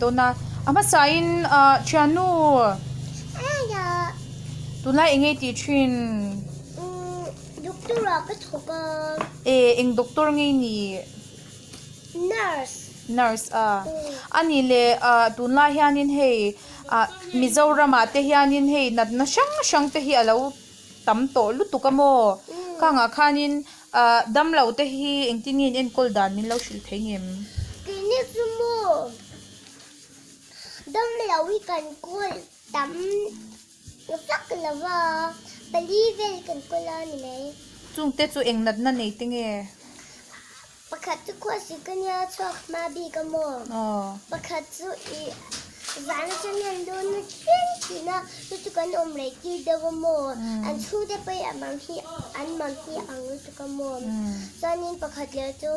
Dawn a, a hmasain ah thiannu tunlai eng nge tih thin? Umm doctor ah ka thawk a. E eng doctor nge i nih? Nurse. Nurse a. A nih leh ah tunlai hianin hei ah Mizoram ah te hianin hei natna hrang hrang te hi a lo tam tawh lutuk a maw? Khangah khanin ah damlo te hi engtin nge in enkawl dan min lo hrilh thei ngem? Keini chu maw damlo hi kan kawl tam vak lo va, pali vel kan kawl a ni mai. Chungte chu eng natna nei te nge? Pakhat chu khuasik a nia chhuak hma bik a maw? Pakhat chu ih zan atang hian dawn na thleng thin a, chu chu kan awm rei tir deuh a maw? An chhungte pawh hi a mang hi an mang hi a ang lutuk a maw? Chuanin pakhat leh chu.